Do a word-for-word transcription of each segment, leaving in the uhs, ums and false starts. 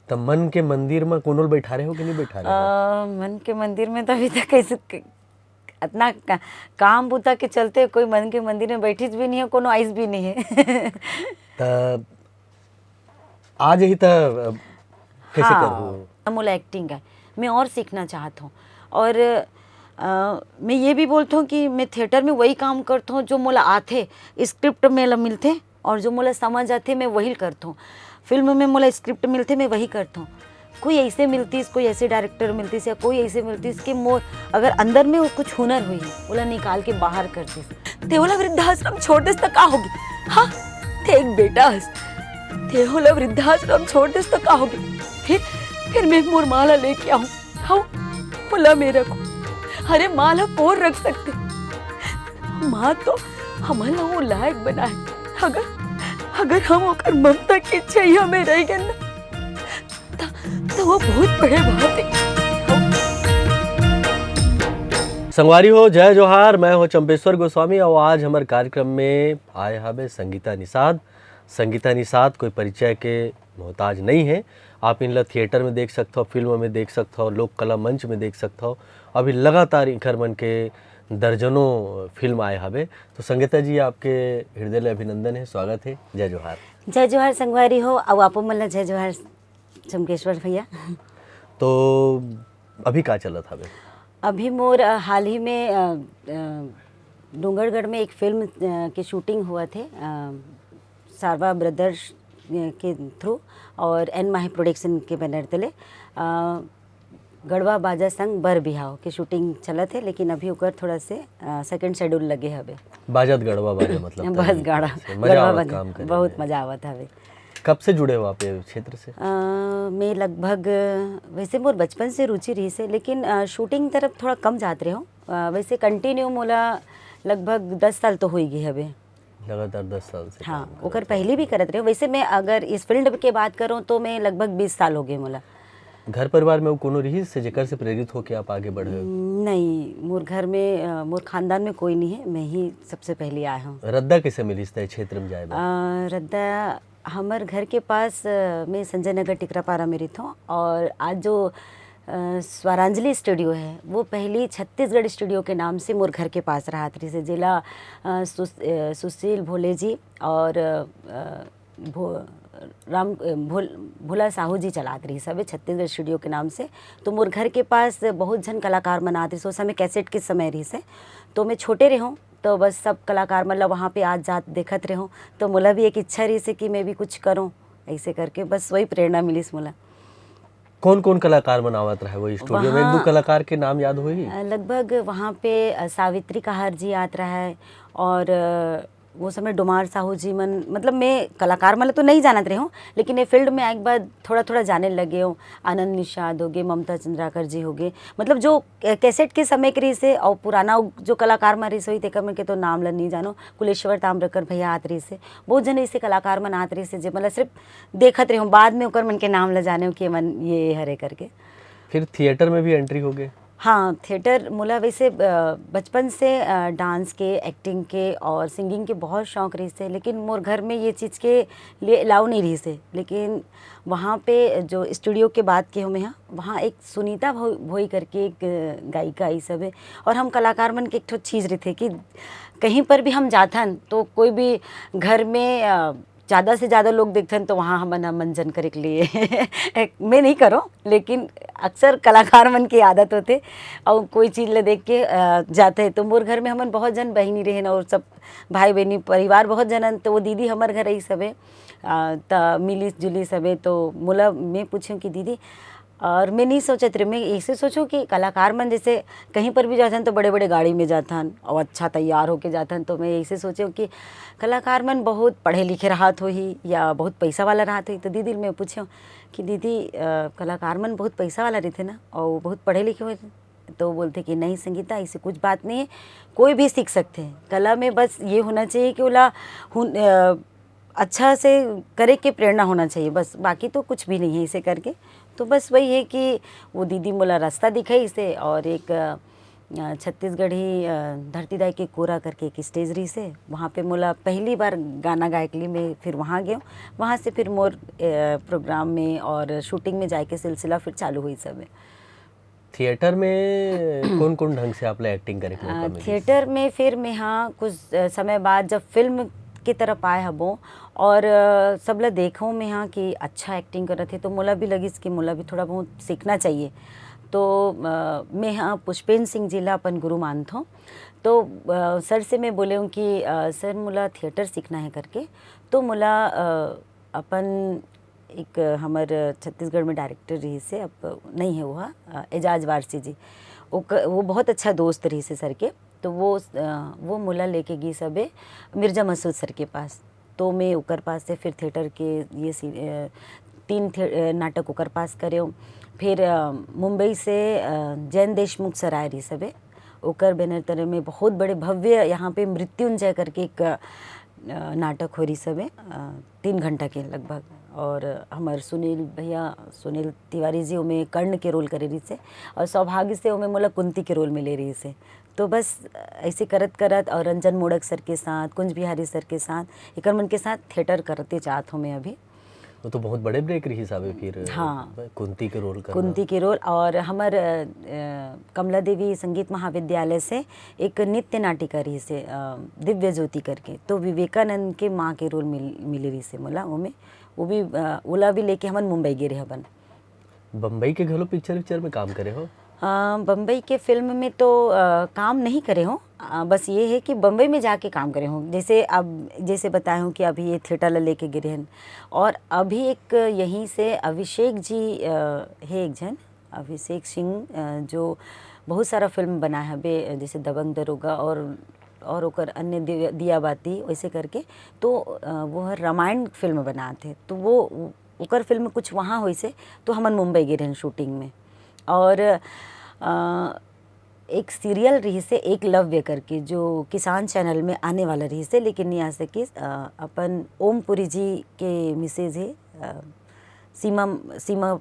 त मन के मंदिर म कोनो ल बैठारे हो कि नहीं बैठारे हो? अ, मन के मंदिर में तो अभी तक ऐसे क- इतना का, काम बुता के चलते कोई मन के मंदिर में बैठिस भी नहीं है, कोनो आइस भी नहीं है। त आज ही त अ, कैसे हाँ, करहू? मोला एक्टिंग है, मैं और सीखना चाहत हूँ। और अ, मैं ये भी बोलत हूँ कि मैं थिएटर में वही काम करत हूँ जो मोला आथे, स्क्रिप्ट में ला मिलथे और जो मोला समझ आथे मैं वही करत हूँ। फिल्म में मोला स्क्रिप्ट मिलथे, मैं वही करत हूँ। कोई ऐसे मिलतीस, कोई ऐसे डायरेक्टर मिलतीस या कोई ऐसे मिलतीस कि मोर अगर अंदर में वो कुछ हुनर हुई, ओला निकाल के बाहर करतीस। ते ओला वृद्धाश्रम छोड़ देस त का होगी? हाँ, ते एक बेटा हस, ते ओला वृद्धाश्रम छोड़ देस त का होगी? फिर, फिर मैं मोर माँ ला लेके आऊँ, हाँ, ओला मैं रखूँ। अरे माँ ला कौन रख सकते? माँ तो हमन ला वो लायक बनाए। अगर, अगर हम ओकर ममता के छैया में रह गए ना, त, त वो बहुत बड़े बात है। संगवारी हो, जय जोहार। मैं हो चंपेश्वर गोस्वामी और आज हमारे कार्यक्रम में आए हवे संगीता निषाद। संगीता निषाद कोई परिचय के मोहताज नहीं है। आप इनला थिएटर में देख सकते हो, फिल्म में देख सकते हो, लोक कला मंच में देख सकते हो। अभी लगातार इनकर मन के दर्जनों फिल्म आए हवे। तो संगीता जी, आपके हृदय ले अभिनंदन है, स्वागत है। जय जोहार। जय जोहार संगवारी हो, अउ आपो मन ला जय जोहार चमकेश्वर भैया। तो अभी का चलत हवे? अभी मोर अ, हाल ही में अ, अ, डोंगरगढ़ में एक फिल्म अ, के शूटिंग हुआ थे अ, सारवा ब्रदर्स के थ्रू और एन माही प्रोडक्शन के बैनर तले अ, गढ़वा बाजा संग बर बिहाव के शूटिंग चलत है, लेकिन अभी ओकर थोड़ा से सेकंड शेड्यूल लगे हवे। बाजत गढ़वा बाजा, मतलब बस गाड़ा मजा आवत काम करे बहुत में। मजा आवत हवे। कब से जुड़े हो आप ये क्षेत्र से? अ, मैं लगभग, वैसे मोर बचपन से रुचि रहिस हे, लेकिन अ, शूटिंग तरफ थोड़ा कम जात रहे हो। अ, वैसे कंटिन्यू मोला लगभग दस साल तो हो ही गए हवे। लगातार दस साल से हाँ, काम करत ओकर हो। पहले भी करत रहे हो। वैसे मैं अगर इस फील्ड के बात करूँ तो मैं लगभग बीस साल हो गए मोला। घर परिवार में वो कोनो रहिस से जेकर से प्रेरित होके आप आगे बढ़े हो? नहीं, मोर घर में अ, मोर खानदान में कोई नहीं है, मैं ही सबसे पहली आया हूँ। रद्दा कैसे मिलिस तय क्षेत्र में जाए बर? अ, रद्दा हमर घर के पास अ, मैं संजय नगर टिकरापारा में रहता हूँ और आज जो अ, स्वरांजलि स्टूडियो है, वो पहली छत्तीसगढ़ स्टूडियो के नाम से मोर घर के पास रहत रहिस हे, जेला अ, सुस-, अ, सुशील भोले जी और अ, भो-, राम अ, भोल-, भोला साहू जी चलात रहिस हवे छत्तीसगढ़ स्टूडियो के नाम से। तो मोर घर के पास बहुत झन कलाकार मन आत रहिस, ओ समय कैसेट के समय रहिस हे, तो मैं छोटे रहूँ, तो बस सब कलाकार मन ला वहाँ पे आत जात देखत रहूँ, तो मोला भी एक इच्छा रहिस हे कि मैं भी कुछ करूँ, ऐसे करके बस वही प्रेरणा मिलिस मोला। कौन कौन कलाकार मन आवत रहे वो स्टूडियो में? एक दो वहाँ- कलाकार के नाम याद होही? अ, लगभग वहाँ पे अ, सावित्री कहार जी आत रहा है और अ, वो समय डोमार साहू जी मन, मतलब मैं कलाकार मन तो नहीं जानत रहे हूँ, लेकिन ये फील्ड में आए के बाद थोड़ा थोड़ा जाने लगे हूँ। आनंद निषाद हो गए, ममता चंद्राकर जी हो गए, मतलब जो कै-, कैसेट के समय के रहिस हे और पुराना जो कलाकार मन रहिस होही तेकर मन के तो नाम ला नहीं जानो। कुलेश्वर ताम्रकर भैया आत रहिस हे, बहुत जन ऐसे कलाकार मन आत रहिस हे जे मतलब सिर्फ देखत रहे हूँ, बाद में ओकर मन के नाम ला जाने हूँ कि मन ये हरे करके। फिर थिएटर में भी एंट्री हो गए? हाँ, थिएटर मोला वैसे अ, बचपन से अ, डांस के, एक्टिंग के और सिंगिंग के बहुत शौक रहिस हे, लेकिन मोर घर में ये चीज़ के लिए अलाउ नहीं रहिस हे। लेकिन वहाँ पे जो स्टूडियो के बात के हूँ मैं, हाँ, वहाँ एक सुनीता भो-, भोई करके एक अ, गायिका आई सब है, और हम कलाकार मन के एक ठो चीज़ रहिथे कि कहीं पर भी हम जाथन तो कोई भी घर में अ, ज़्यादा से ज़्यादा लोग देखथन तो वहाँ हमन ह मंजन करे के लिए मैं नहीं करो, लेकिन अक्सर कलाकार मन की आदत होते और कोई चीज़ ले देख के अ, जाते हैं। तो मोर घर में हमन बहुत जन बहिनी रहन और सब भाई बहनी परिवार बहुत जनन, तो वो दीदी हमर घर आई सबे अ, त मिली जुली सबे। तो मोला मैं पूछूँ कि दीदी, और मैं नहीं सोचत रही, मैं ऐसे सोचूँ कि कलाकार मन जैसे कहीं पर भी जाथन तो बड़े बड़े गाड़ी में जाथन और अच्छा तैयार होके जाथन। तो मैं ऐसे सोचूँ कि कलाकार मन बहुत पढ़े लिखे रहत होही या बहुत पैसा वाला रहत होही। तो दीदी मैं पूछूँ कि दीदी अ, कलाकार मन बहुत पैसा वाला रहिथे ना और बहुत पढ़े लिखे होथे? तो बोलथे कि नहीं संगीता, ऐसी कुछ बात नहीं है, कोई भी सीख सकते हैं कला में। बस ये होना चाहिए कि ओला हुन- अ, अच्छा से करे के प्रेरणा होना चाहिए बस, बाकी तो कुछ भी नहीं है इसे करके। तो बस वही है कि वो दीदी मोला रास्ता दिखाई इसे और एक अ, अ, छत्तीसगढ़ी, अ, धरती दाई के कोरा करके एक स्टेज रहिस हे, वहाँ पे मोला पहली बार गाना गाए के लिए मैं फिर वहाँ गयो। वहाँ से फिर मोर, अ, प्रोग्राम में और शूटिंग में जाए के सिलसिला फिर चालू होइस हवे। थिएटर में कौन कौन ढंग से आप ला एक्टिंग करे के मौका अ, मिलिस? थिएटर में फिर मैं, हाँ, कुछ, अ, समय बाद जब फिल्म के तरफ आए हबो और, अ, सब ला देखो मैं, हाँ, कि अच्छा एक्टिंग करत हे, तो मोला भी लगिस कि मोला भी थोड़ा बहुत सीखना चाहिए। तो, अ, मैं, हाँ, पुष्पेंद्र सिंह जी ला अपन गुरु मानथों। तो, अ, सर से मैं बोले हूँ कि, अ, "सर, मोला थिएटर सीखना है," करके। तो मोला, अ, अपन एक हमर छत्तीसगढ़ में डायरेक्टर रहिस हे, अब नहीं है वो, अ, एजाज वारसी जी। वो क-, वो बहुत अच्छा दोस्त रहिस हे सर के। तो वो, अ, वो मोला लेके गिस हबे मिर्जा मसूद सर के पास। तो मैं ओकर पास से फिर थिएटर के ये सी-, अ, तीन थे-, अ, नाटक ओकर पास करेंव। फिर, अ, मुंबई से, अ, जैन देशमुख सर आए रहिस हबे, ओकर बैनर तले में बहुत बड़े भव्य यहाँ पे मृत्युंजय करके एक, अ, नाटक हो रहिस हबे, अ, तीन घंटा के लगभग। और हमर सुनील भैया, सुनील तिवारी जी ओमे कर्ण के रोल करे रहिस हे, और सौभाग्य से ओमे मोला कुंती के रोल मिले रहिस हे। तो बस ऐसे करत करत और रंजन मोड़क सर के साथ, कुंज बिहारी सर के साथ, एकर मन के साथ थिएटर करते जात हूँ मैं अभी। वो तो बहुत बड़े ब्रेक रहिस हवे फिर। हाँ। कुंती के रोल करना। कुंती के रोल। और हमर, अ, अ, कमला देवी संगीत महाविद्यालय से एक नृत्य नाटिका रहिस हे, अ, दिव्य ज्योति करके, तो विवेकानंद के माँ के रोल मिल-, मिले रहिस हे मोला ओमे। वो भी, अ, ओला भी लेके हमन मुंबई गे रहे हबन। बम्बई के घलो पिक्चर विक्चर में काम करे हो? अ, बम्बई के फिल्म में तो, अ, काम नहीं करे हूँ। अ, बस ये है कि बम्बई में जाके काम करे हूँ। जैसे अब, जैसे बताए हूँ कि अभी ये थिएटर ला लेके गे रहेन। और अभी एक यहीं से अभिषेक जी, अ, है एक झन, अभिषेक सिंह, अ, जो बहुत सारा फिल्म बनाए हबे, जैसे दबंग दरोगा और, और ओकर अन्य दिया, दिया बाती वैसे करके। तो, अ, वो हर रामायण फिल्म बनात हे। तो वो, ओकर फिल्म कुछ वहाँ होइस हे, तो हमन मुंबई गे रहेन शूटिंग में। और, अ, एक सीरियल रहिस हे एकलव्य करके, जो किसान चैनल में आने वाला रहिस हे, लेकिन नहीं आ सकिस। अ, अपन ओमपुरी जी के मिसेज हे, अ, सीमा, सीमा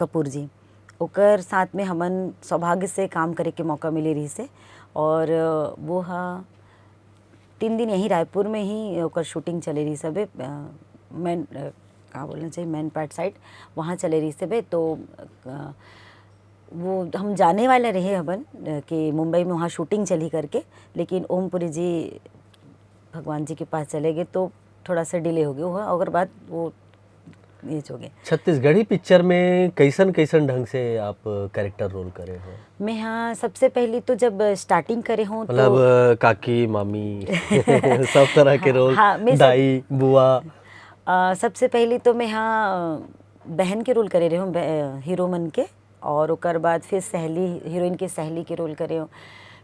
कपूर जी, ओकर साथ में हमन सौभाग्य से काम करे के मौका मिले रहिस हे। और, अ, वो हा तीन दिन यहीं रायपुर में ही ओकर शूटिंग चले रहिस हबे, अ, मैन, अ, का बोलना चाहिए, मैनपाट साइड, वहाँ चले रहिस हबे। तो, अ, वो हम जाने वाले रहे हबन, अ, कि मुंबई में वहाँ शूटिंग चली करके, लेकिन ओमपुरी जी भगवान जी के पास चले गए, तो थोड़ा सा डिले हो गया हुआ, ओकर बाद वो ये हो गए। छत्तीसगढ़ी पिक्चर में कैसन कैसन ढंग से आप कैरेक्टर रोल करे हो? मैं, हाँ, सबसे पहली तो जब स्टार्टिंग करे हूँ तो मतलब, अ, काकी, मामी, सब तरह के रोल, हाँ, मैं सब दाई, बुआ। अ, सबसे पहली तो मैं, हाँ, बहन के रोल करे रहे हूँ, बह-, हीरो मन के, और ओकर बाद फिर सहेली, हीरोइन के सहेली के रोल करे हूँ,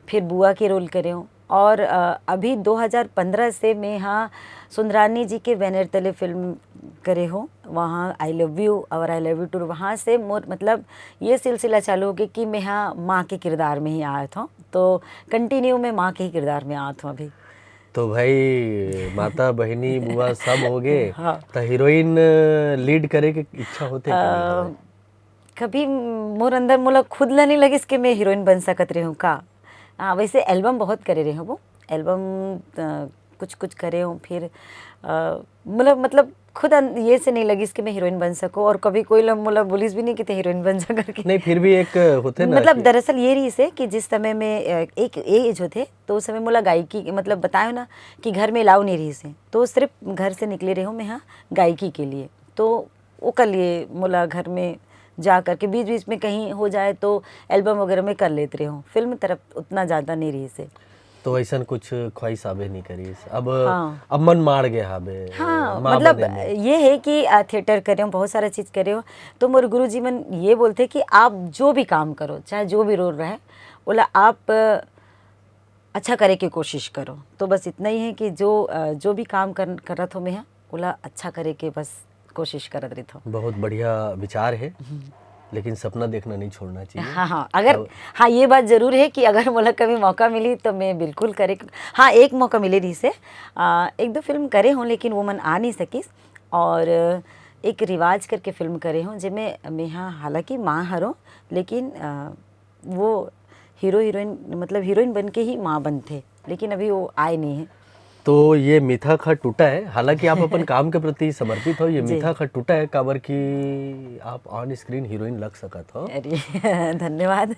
फिर बुआ के रोल करे हूँ। और, अ, अभी दो हज़ार पन्द्रह से मैं, हाँ, सुंदरानी जी के बैनर तले फिल्म करे हूँ, वहाँ आई लव यू और आई लव यू टू, वहाँ से मोर, मतलब, ये सिलसिला चालू हो गया कि मैं, हाँ, माँ के किरदार में ही आत हूँ। तो कंटिन्यू मैं माँ के ही किरदार में आत हूँ अभी। तो भाई, माता, बहिनी, बुआ सब हो गए, हाँ। तो हीरोइन लीड करे के इच्छा होथे का? अ, कभी मोर अंदर मोला खुद ला नहीं लगिस कि मैं हीरोइन बन सकत रही हूँ का। हाँ, वैसे एल्बम बहुत करे रहे हूँ वो, एल्बम, अ, कुछ कुछ करे हूँ। फिर, अ, मतलब, मतलब खुद अन-, ये से नहीं लगिस कि मैं हीरोइन बन सकूँ, और कभी कोई ला मोला बोलिस भी नहीं कि ते हीरोइन बन जा करके। नहीं, फिर भी एक होथे ना मतलब, कि दरअसल ये रहिस हे कि जिस समय में, अ, एक एज होथे, तो उस समय मोला गायकी, मतलब, बतायो ना कि घर में अलाउ नहीं रहिस हे, तो सिर्फ घर से निकले रहे हूँ मैं, हाँ, गायकी के लिए। तो ओकर लिए मोला घर में जा करके बीच बीच में कहीं हो जाए तो एल्बम वगैरह में कर लेते रहे हूँ, फिल्म तरफ उतना ज़्यादा नहीं रहिस हे। तो ऐसन कुछ ख्वाहिश आबे नहीं करिस। अब, हाँ। अब मन मार गए हाबे, हाँ, माँ मतलब, बने में। ये है कि, अ, थिएटर करे हूँ, बहुत सारा चीज़ करे हूँ, तो मोर गुरु जी मन ये बोलते कि आप जो भी काम करो, चाहे जो भी रोल रहे, बोला, आप, अ, अच्छा करे के कोशिश करो। तो बस इतना ही है कि जो, अ, जो भी काम कर, करत हो मैं, हाँ, ओला अच्छा करे के बस कोशिश करत रहित हो। बहुत बढ़िया विचार है, लेकिन सपना देखना नहीं छोड़ना चाहिए। हाँ, हाँ, अगर, हाँ, ये बात जरूर है कि अगर मोला कभी मौका मिली तो मैं बिल्कुल करे। हाँ, एक मौका मिले रहिस हे, अ, एक दो फिल्म करे हूँ, लेकिन वो मन आ नहीं सकिस। और एक रिवाज करके फिल्म करे हूँ, जेमे मैं, हाँ, हालांकि माँ हरो, लेकिन, अ, वो हीरो हीरोइन, मतलब हीरोइन बन के ही माँ बनथे, लेकिन अभी वो आए नहीं है। तो ये मिथक ह टूटा है, हालांकि आप अपन काम के प्रति समर्पित हो। ये जी। मिथक ह टूटा है, काबर कि आप ऑन स्क्रीन हीरोइन लग सकत हो। अरे धन्यवाद।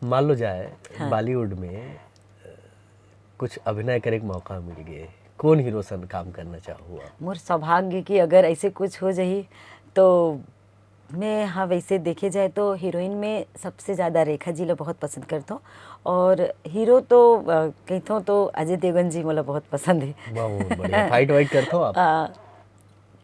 मान लो जाए, हाँ। बॉलीवुड में कुछ अभिनय करे के मौका मिल गए, कौन हीरो सन काम करना चाहू आप? मोर सौभाग्य कि अगर ऐसे कुछ हो जाही तो मैं, हाँ, वैसे देखे जाए तो हीरोइन में सबसे ज़्यादा रेखा जी ला बहुत पसंद करथो, और हीरो तो, अ, कहिथो तो अजय देवगन जी मोला बहुत पसंद है। बहुत बढ़िया। फाइट वाइट करथो आप? अ,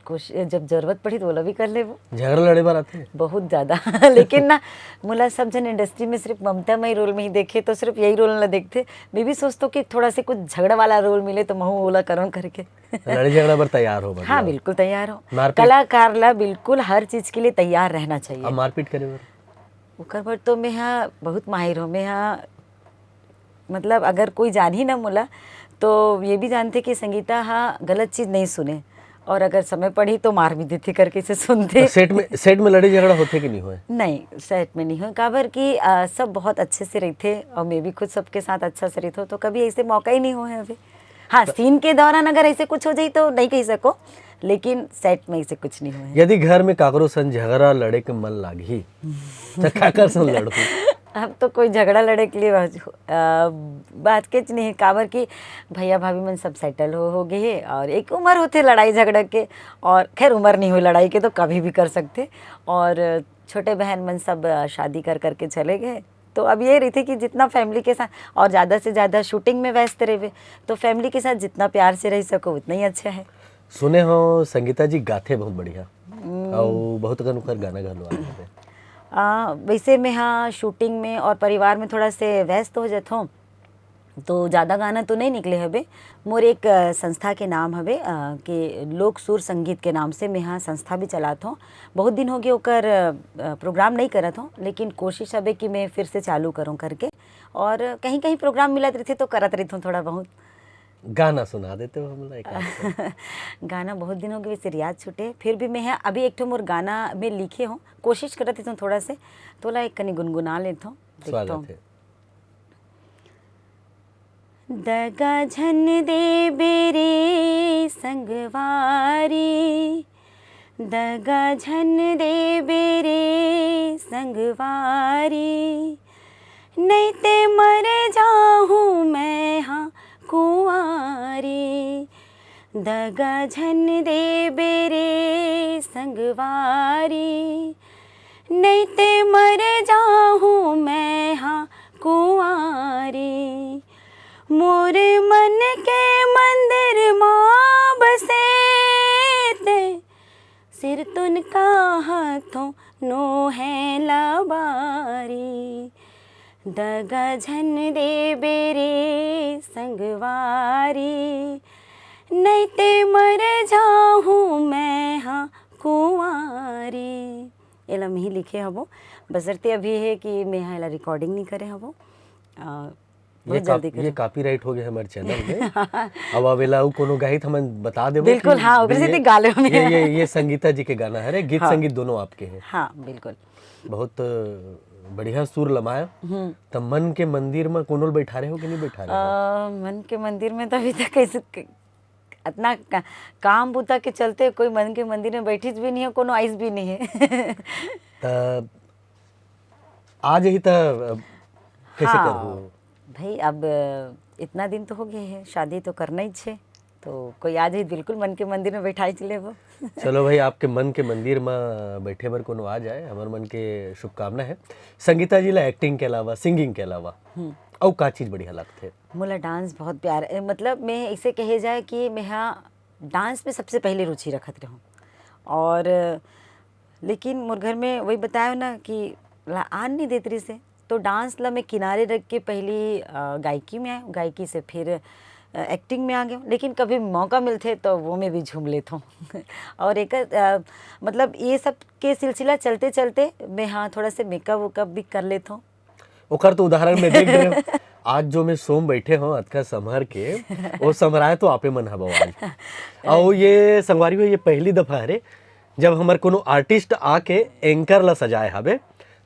कुछ जब जरूरत पड़ी तो ओला भी कर लेबो। झगड़ा लड़े बर आथे? बहुत ज़्यादा। लेकिन ना, मोला सब जन इंडस्ट्री में सिर्फ ममता मई रोल में ही देखे, तो सिर्फ यही रोल ला देखथे। मैं भी सोचतो कि थोड़ा से कुछ झगड़ा वाला रोल मिले तो महू ओला करम करके। लड़े झगड़ा बर तैयार हो, मतलब? हाँ, बिल्कुल तैयार हो। मारपीट? कलाकार ला बिल्कुल हर चीज के लिए तैयार रहना चाहिए। अब मारपीट करे बर? ओकर बर तो मैं हा बहुत माहिर हूँ। मैं हा, मतलब, अगर कोई जानही ना मोला, तो ये भी जानथे कि संगीता हा गलत चीज नहीं सुने, और अगर समय पड़ी तो मार भी देथे करके से सुनथे। तो सेट में, सेट में लड़े झगड़ा होथे कि नहीं होए? नहीं, सेट में नहीं होए, काबर कि, अ, सब बहुत अच्छे से रहिथे और मैं भी खुद सबके साथ अच्छा से रहिथो, तो कभी ऐसे मौका ही नहीं होए अभी। हाँ, सीन के दौरान अगर ऐसे कुछ हो जाई तो नहीं कह सको, लेकिन सेट में ऐसे कुछ नहीं होए। यदि घर में काकरो सन झगड़ा लड़े के मन लागही, त काकर सन लड़हू? अब तो कोई झगड़ा लड़े के लिए बात, अ, बात के नहीं है, काबर कि भैया भाभी मन सब सेटल हो, हो गए है और एक उम्र होथे लड़ाई झगड़ा के, और खैर उम्र नहीं हुई लड़ाई के तो कभी भी कर सकथे, और छोटे बहन मन सब, अ, शादी कर करके चले गए। तो अब ये रहिथे कि जितना फैमिली के साथ और ज़्यादा से ज़्यादा शूटिंग में व्यस्त रहिबे, तो फैमिली के साथ जितना प्यार से रह सको उतना ही अच्छा है। सुने हो संगीता जी गाथे बहुत बढ़िया, हम्म। अउ बहुत अकन ओकर गाना घलो आए हवे। आ, वैसे मैं हाँ शूटिंग में और परिवार में थोड़ा से व्यस्त हो जात हूँ, तो ज़्यादा गाना तो नहीं निकले हवे। मोर एक, अ, संस्था के नाम हवे, अ, के लोक सुर संगीत के नाम से मैं हाँ संस्था भी चलात हूँ। बहुत दिन हो गए ओकर, अ, प्रोग्राम नहीं करत हूँ, लेकिन कोशिश हवे कि मैं फिर से चालू करूँ करके। और कहीं-कहीं प्रोग्राम मिलत रहिथे तो करत रहिथों थोड़ा बहुत। गाना सुना देते हो हमला एक आध ठो। गाना बहुत दिन हो गए, वैसे रियाज छूटे, फिर भी मैं हाँ अभी एक ठो मोर गाना में लिखे हूँ, कोशिश करत रहिथों थोड़ा से, तोला एक कनी गुनगुना लेथों, स्वागत देखथों। है। दगा झन देबे रे संगवारी, दगा झन देबे रे संगवारी, नइते मर जाहूँ मैं हाँ कुंवारी। दगा झन देबे रे संगवारी, नइते मर जाहूँ मैं हाँ कुंवारी। मोर मन के मंदिर मा बसे ते, सिर तुन कहथों नोहे ला बारी। दगा झन देबे रे संगवारी, नइते मर जाहूँ मैं हाँ कुंवारी। एला मैं ही लिखे हबो, बशर्ते अभी है कि मैं हाँ एला रिकॉर्डिंग नहीं करे हबो। अ, ये बहुत जल्दी कॉप-, ये करूँ। कॉपीराइट हो गया हमारे चैनल में। अब, अब एला अउ कोनो गाही त हमन बता देबो बिल्कुल, कि हाँ, ओकरे ये, सेती गा ले हमन। ये, ये, ये संगीता जी के गाना हरे, गीत हाँ। संगीत दोनों आपके हैं। हाँ, बिल्कुल। बहुत बढ़िया सुर लमाया। हम्म। त मन के मंदिर में कोनो ल बैठारे हो कि नहीं बैठारे हो? अ, मन के मंदिर में तो अभी तक ऐसे क-, इतना का-, काम बूता के चलते कोई मन के मंदिर में बैठिस भी नहीं है, कोनो आइस भी नहीं है। त आ जाही त, अ, कैसे हाँ, करहू? भाई, अब इतना दिन तो हो गए है, शादी तो करना ही छे, तो कोई आ जाही, बिल्कुल मन के मंदिर में बैठाई लेबो। चलो भाई, आपके मन के मंदिर में बैठे बर कोनो आ जाए, हमर मन के शुभकामना है। संगीता जी ला एक्टिंग के अलावा, सिंगिंग के अलावा हम्म। अउ का चीज बढ़िया लगथे? मोला डांस बहुत प्यार, ए, मतलब, मैं ऐसे कहे जाए कि मैं हाँ डांस में सबसे पहले रुचि रखत रहूँ, और लेकिन मोर घर में वही बतायो ना कि ला-, आन नहीं देत रहिस हे, तो डांस ला मैं किनारे रख के पहली, अ, गायकी में आए, गायकी से फिर, अ, एक्टिंग में आ गए। लेकिन कभी मौका मिलथे तो वो में भी झूम लेत हूँ। और एक, अ, मतलब, ये सब के सिलसिला चलते चलते मैं, हाँ, थोड़ा से मेकअप वेकअप भी कर लेत हूँ। ओकर तो उदाहरण में देख रहे हो। आज जो मैं सोम बैठे हूँ अतका संभर के, वो संभराए तो आपे मन हबो आज। अउ ये संगवारी हो, ये पहली दफा हरे जब हमर कोनो आर्टिस्ट आके एंकर ला सजाए हवे।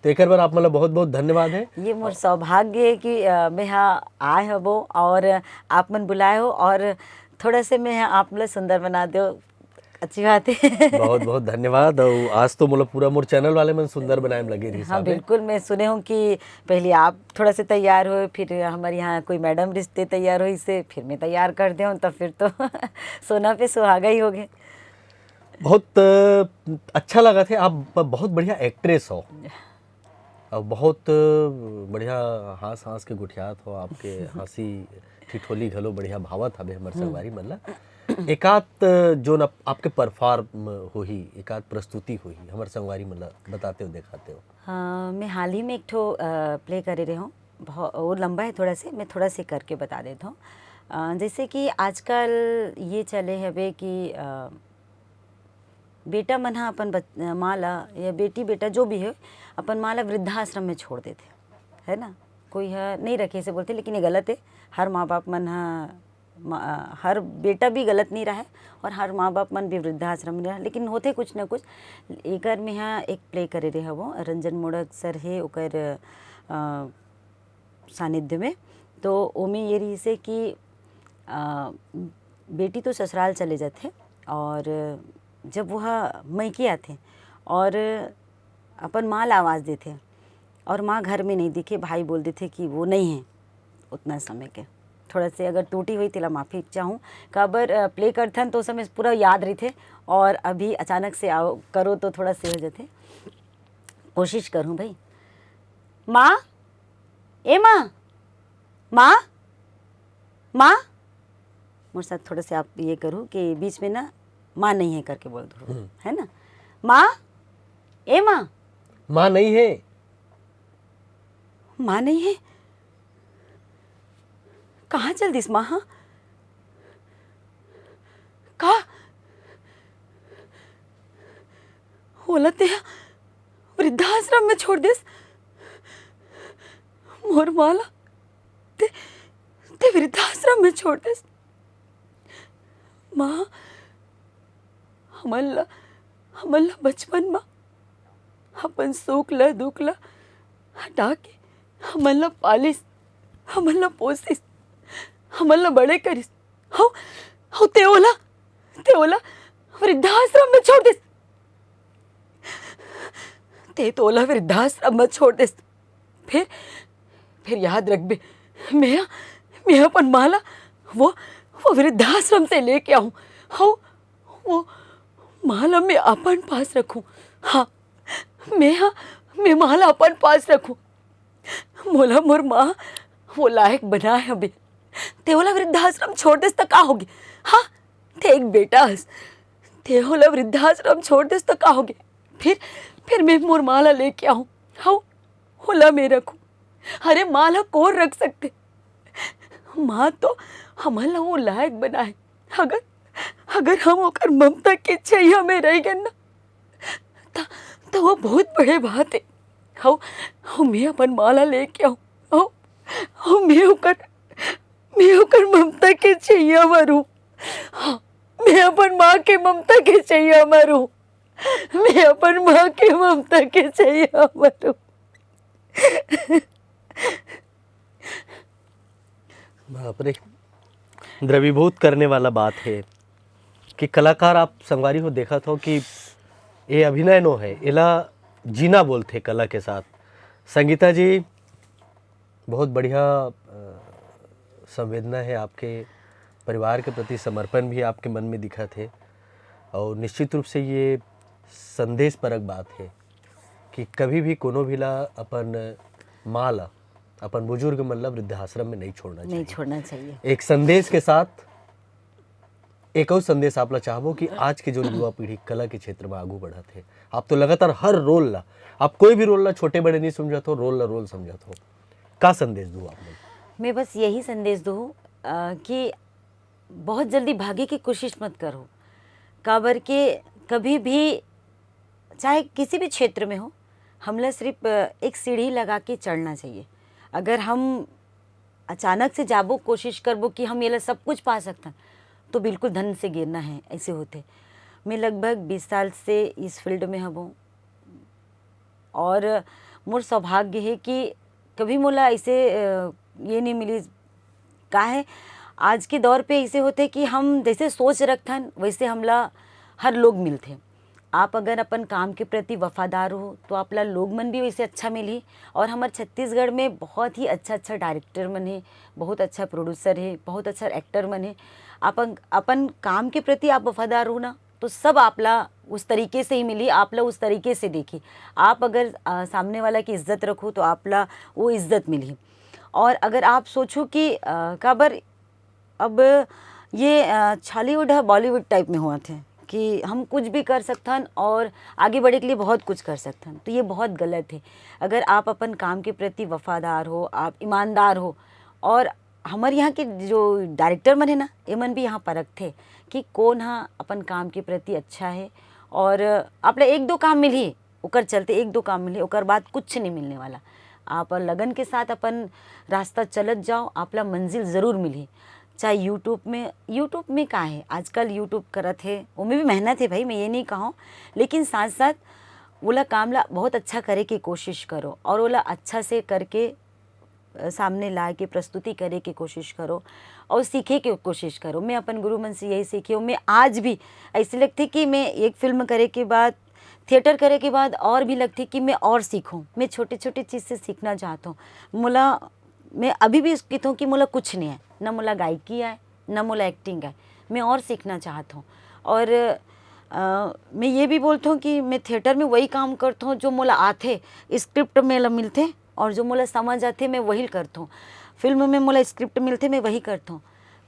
तो एकर बर आप मन ला बहुत बहुत धन्यवाद है। ये मोर सौभाग्य है कि अ, मैं यहाँ आए हबो और आप मन बुलाए हो और थोड़ा से मैं यहाँ आप ला सुंदर बना दो। अच्छी बात है। बहुत बहुत धन्यवाद। और आज तो मोला पूरा मोर चैनल वाले मन सुंदर बनाए में लगे रही हाँ, बिल्कुल। मैं सुने हूँ कि पहले आप थोड़ा से तैयार हो, फिर हमारे यहाँ कोई मैडम रिश्ते तैयार हो, इसे फिर मैं तैयार कर दे हूँ, तो फिर तो सोना पे सुहागा ही हो गए। बहुत अ, अच्छा लगा थे। आप ब- बहुत बढ़िया एक्ट्रेस हो। और बहुत अ, बढ़िया हाँस हाँस के गुठियात हो। आपके हाँसी ठिठोली घलो बढ़िया भावत हवे हमर संगवारी मन ला। एकात अ, जोन आप, आपके परफॉर्म होही, एकात प्रस्तुति होही, हमर संगवारी मन ला बताते हो, देखाते हो। हाँ, मैं हाल ही में एक ठो प्ले करे रहे हूँ। बहुत वो लंबा है थोड़ा से, मैं थोड़ा से करके बता देता हूँ। अ, जैसे कि आजकल ये चले हवे कि अ, बेटा मन ह अपन बच- माँ ला या बेटी बेटा जो भी है, अपन माँ ला वृद्धाश्रम में छोड़ देथे, है ना। कोई ह नहीं रखे से बोलते, लेकिन ये गलत है। हर माँ बाप मन ह मा- हर बेटा भी गलत नहीं रहे और हर माँ बाप मन भी वृद्धाश्रम में रहे, लेकिन होते कुछ ना कुछ। एकर में ह एक प्ले करे रहे हवो, रंजन मोड़क सर है ओकर अ, सानिध्य में। तो ओमे ये रहिसे कि अ, बेटी तो ससुराल चले जाथे और जब वह मइके आथे और अपन माँ ला आवाज़ देथे और माँ घर में नहीं दिखे, भाई बोल देथे कि वो नहीं है उतना समय के। थोड़ा से अगर त्रुटि हुई तेला माफ़ी चाहूँ। काबर प्ले करथन तो समय पूरा याद रहिथे और अभी अचानक से आओ करो तो थोड़ा से हो जाथे। कोशिश करूँ भाई। माँ, ए माँ, माँ, माँ। मोर साथ थोड़ा से आप ये करो कि बीच में ना माँ नहीं है करके बोल दो, है ना। माँ, ए माँ। माँ नहीं है। माँ नहीं है? कहाँ चल दिस माँ? हाँ, का होला ते वृद्धाश्रम में छोड़ दिस मोर माँ ला। ते, ते वृद्धाश्रम में छोड़ दिस। माँ, हमन ला, हमन ला बचपन मा अपन सुख ला, दुख ला हटा के हमन ला पालिस, हमन ला पोसिस, हमन ला बड़े करिस। हौ, हौ, ते ओला, ते ओला वृद्धाश्रम में छोड़ दिस। ते तो ओला वृद्धाश्रम में छोड़ दिस। फिर, फिर याद रखबे, मैं, मैं अपन माँ ला वो, वो वृद्धाश्रम से लेके आऊँ। हौ, वो माँ ला मैं अपन पास रखूँ। हाँ, मैं, हाँ, मैं माँ ला अपन पास रखूँ। मोला मोर माँ वो लायक बनाए हबे। ते ओला वृद्धाश्रम छोड़ देस त का होगे? हाँ, ते एक बेटा हस। ते ओला वृद्धाश्रम छोड़ देस त का होगे? फिर, फिर मैं मोर माँ ला लेके आऊँ। हौ, ओला मैं रखूँ। अरे, माँ ला कोन रख सकथे? माँ तो हमन ला वो लायक बनाए। अगर, अगर हम ओकर ममता के छैया में रह गन ना, त, त वो बहुत बड़े बात है। हौ, हौ, मैं अपन माँ ला लेके आऊँ। हौ, हौ, मैं ओकर, मैं ओकर ममता के छैया मरूँ। हाँ, मैं अपन माँ के ममता के छैया मरूँ। मैं अपन माँ के ममता के छैया मरूँ। बाप रे, द्रवीभूत करने वाला बात है कि कलाकार, आप संगवारी हो देखत हो कि ये अभिनय नो है, एला जीना बोलथे कला के साथ। संगीता जी, बहुत बढ़िया अ, संवेदना है आपके, परिवार के प्रति समर्पण भी आपके मन में दिखत है और निश्चित रूप से ये संदेश परक बात है कि कभी भी कोनो भी ला अपन माँ ला, अपन बुजुर्ग मन ला वृद्धाश्रम में नहीं छोड़ना नहीं चाहिए। छोड़ना चाहिए। एक संदेश के साथ एक और संदेश आप ला चाहबो कि आज के जो युवा पीढ़ी कला के क्षेत्र में आगू बढ़त है, आप तो लगातार हर रोल ला, आप कोई भी रोल ला छोटे बड़े नहीं समझत हो, रोल ला रोल समझत हो, का संदेश दू आप मन? मैं बस यही संदेश दूँ अ, कि बहुत जल्दी भागे की कोशिश मत करो, काबर के कभी भी, चाहे किसी भी क्षेत्र में हो, हमला सिर्फ अ, एक सीढ़ी लगा के चढ़ना चाहिए। अगर हम अचानक से जाबो, कोशिश करबो कि हम ये ला सब कुछ पा सकथन, तो बिल्कुल धन से गिरना है, ऐसे होथे। मैं लगभग बीस साल से इस फील्ड में हबो और मोर सौभाग्य हे कि कभी मोला ऐसे अ, ये नहीं मिली। का है, आज के दौर पे ऐसे होथे कि हम जैसे सोच रखथन वैसे हमला हर लोग मिलथे। आप अगर अपन काम के प्रति वफादार हो तो आपला लोग मन भी वैसे अच्छा मिलही। और हमर छत्तीसगढ़ में बहुत ही अच्छा अच्छा डायरेक्टर मन हे, बहुत अच्छा प्रोड्यूसर हे, बहुत अच्छा एक्टर मन हे। आप अग- अपन काम के प्रति आप वफादार हो ना, तो सब आपला उस तरीके से ही मिली, आपला उस तरीके से देखी। आप अगर अ, सामने वाला की इज्जत रखो तो आपला वो इज्जत मिली। और अगर आप सोचो कि अ, काबर अब ये छॉलीवुड है बॉलीवुड टाइप में हुआ थे कि हम कुछ भी कर सकथन और आगे बढ़े के लिए बहुत कुछ कर सकथन, तो ये बहुत गलत है। अगर आप अपन काम के प्रति वफादार हो, आप ईमानदार हो, और हमर यहाँ के जो डायरेक्टर मन है ना, ये मन भी यहाँ परखथे कि कौन हा अपन काम के प्रति अच्छा है। और आपला एक दो काम मिलही, ओकर चलते एक दो काम मिलही, ओकर बाद कुछ नहीं मिलने वाला। आप लगन के साथ अपन रास्ता चलत जाओ, आपला मंजिल जरूर मिलही। चाहे यूट्यूब में, यूट्यूब में का है, आजकल यूट्यूब करत है, ओमे भी मेहनत है भाई, मैं ये नहीं कहूँ, लेकिन साथ साथ ओला काम ला बहुत अच्छा करे के कोशिश करो और ओला अच्छा से करके अ, सामने लाए के प्रस्तुति करे के कोशिश करो और सीखे के कोशिश करो। मैं अपन गुरु मन से यही सीखी हूँ। मैं आज भी ऐसे लगथे कि मैं एक फिल्म करे के बाद, थिएटर करे के बाद और भी लगथे कि मैं और सीखूँ। मैं छोटे छोटे चीज़ से सीखना चाहत हूँ। मोला, मैं अभी भी कहिथों कि मोला कुछ नहीं है, ना मोला गायकी है, ना मोला एक्टिंग है। मैं और सीखना चाहत हूँ। और अ, मैं ये भी बोलथों कि मैं थिएटर में वही काम करथों जो मोला आथे, स्क्रिप्ट में ला मिलथे और जो मोला समझ आथे मैं वही करथों। फिल्म में मोला स्क्रिप्ट मिलथे, मैं वही करथों।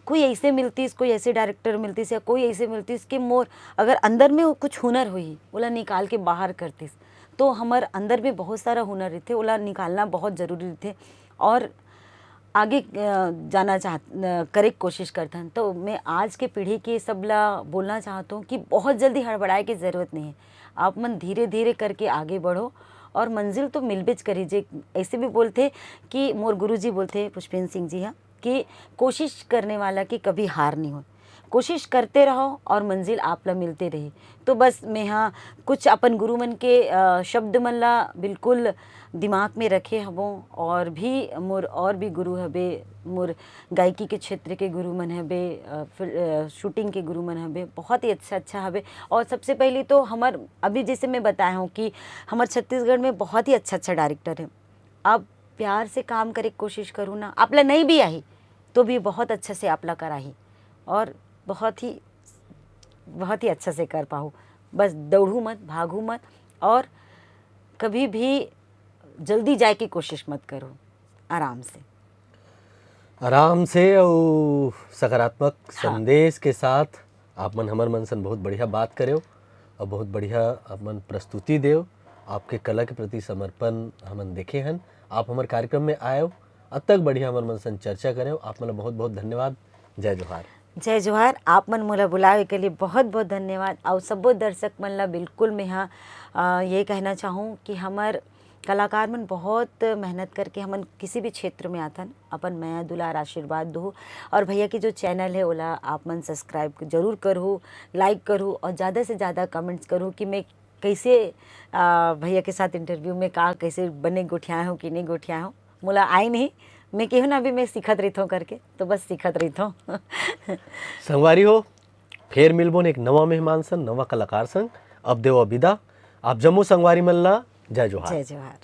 कोई ऐसे मिलतीस, कोई ऐसे डायरेक्टर मिलतीस या कोई ऐसे मिलतीस कि मोर अगर अंदर में वो कुछ हुनर होही, ओला निकाल के बाहर करतीस। तो हमर अंदर में बहुत सारा हुनर रहिथे, ओला निकालना बहुत जरूरी रहिथे। और आगे अ, जाना चाहत अ, करे के कोशिश करथन। तो मैं आज के पीढ़ी के सब ला बोलना चाहत हूँ कि बहुत जल्दी हड़बड़ाए के जरूरत नहीं है। आप मन धीरे धीरे करके आगे बढ़ो और मंजिल तो मिलबेच करी। जे ऐसे भी बोलथे कि मोर गुरुजी बोलथे पुष्पेंद्र सिंह जी हा कि कोशिश करने वाला की कभी हार नहीं हो, कोशिश करते रहो और मंजिल आप ला मिलते रही। तो बस मैं हाँ कुछ अपन गुरु मन के अ, शब्द मन ला बिल्कुल दिमाग में रखे हवों। और भी मोर और भी गुरु हबे, मोर गायकी के क्षेत्र के गुरु मन हबे, अ, फिर अ, शूटिंग के गुरु मन हबे, बहुत ही अच्छा अच्छा हबे। और सबसे पहली तो हमर अभी जैसे मैं बताया हूँ कि हमर छत्तीसगढ़ में बहुत ही अच्छा अच्छा डायरेक्टर है। आप प्यार से काम करे के कोशिश करू ना, आप ला नहीं भी आही तो भी बहुत अच्छा से आप ला कराही और बहुत ही बहुत ही अच्छा से कर पाहू। बस दौड़ू मत, भागू मत और कभी भी जल्दी जाए की कोशिश मत करो, आराम से। आराम से और सकारात्मक हाँ। संदेश के साथ आप मन हमर मन सन बहुत बढ़िया बात करेव और बहुत बढ़िया आप मन प्रस्तुति देव। आपके कला के प्रति समर्पण हमन देखे हन। आप हमर कार्यक्रम में आएव, अतक बढ़िया हमर मन सन चर्चा करेव। आप मन ला बहुत बहुत धन्यवाद। जय जोहार। जय जोहार। आप मन मोला बुलावे के लिए बहुत बहुत धन्यवाद। और सबो दर्शक मन ला बिल्कुल मैं हाँ अ, ये कहना चाहूँ कि हमर कलाकार मन बहुत मेहनत करके हमन किसी भी क्षेत्र में आथन, अपन मया दुलार आशीर्वाद दो। और भैया के जो चैनल है ओला आप मन सब्सक्राइब जरूर करो, लाइक करो और ज़्यादा से ज़्यादा कमेंट्स करो कि मैं कैसे अ, भैया के साथ इंटरव्यू में का कैसे बने गोठियाए हो कि नहीं गोठियाए हो। मोला आए नहीं, मैं कहूँ ना अभी मैं सीखत रहिथों करके, तो बस सीखत रहिथों। संगवारी हो, फेर मिलबोन एक नवा मेहमान संग, नवा कलाकार संग। अब देवा विदा। आप जम्मो संगवारी मन ला जय जोहार। जय जोहार।